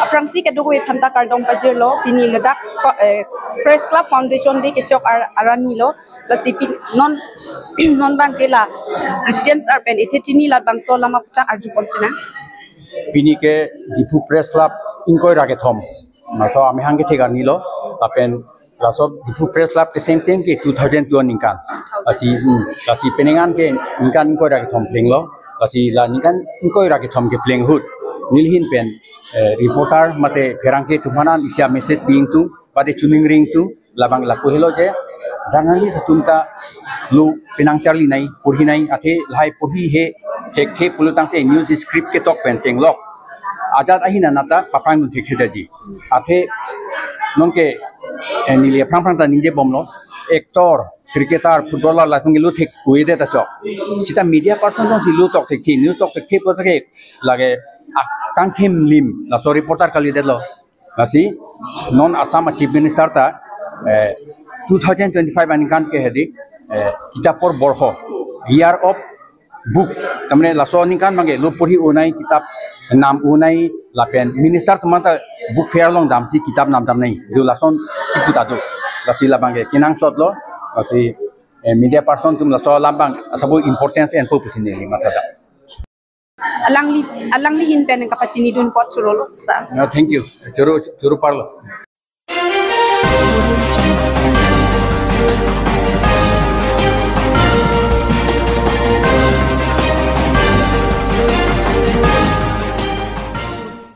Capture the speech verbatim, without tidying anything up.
Aphrangsi kadokave aphanta kardom pajirlo, pini ladak fa- eh, Press Club Foundation Day kechok ar- arni lo, lasi pin non non abang ke la President sir pen ethe chini labangso alam aphuthak arjupon sinang. Pini ke Diphu Press Club ingkoi ra kethom, matha amahang kethek arni lo, lapen laso Diphu Press Club keseng teng ke two thousand two aningkan. Lasi hmm, lasi penang an ke ningkan ingkoi ra kethom plenglo. Lasi la ningkan ingkoi ra kethom kepleng ahut neli ahin pen eh, reporter mate pherangke atum aphan isi amessage pi ingtung, mate choningri ingtung, labang lapu helo je journalist atum ta lo penang charli nai, porhi nai, athe lahai porhi he thekthe pulotangte news script ketok pen chenglok ajat ahin anat ta paprang dun thekthe daji. Athe nonke eh, neli aphrang phrang ta ningjebomlo, actor, cricketer, footballer latum ke lo thek kuedet ta chok. Sita media person jongsi lo tok thekthe, news tok thekthe pulote ke lake akangthim lim laso reporter kalidetlo. Lasi non Assam Chief Minister ta eh, two thousand twenty-five aningkan ke hedi eh, Kitapor Borho, Year of Book, tamne laso aningkan abang ke lo porhi unai, kitap nam unai, lapen minister atum ta book fair along damsi kitap nam damnai, do lason kipu ta do. Lasi labang ke kenangsotlo, lasi eh, media person atum laso alam abang asabo importance enpo pusi neli mathadam. Alangli alangli ahin pen kapachinidun apot chorolo, sir. No, thank you. Choro choro parlo.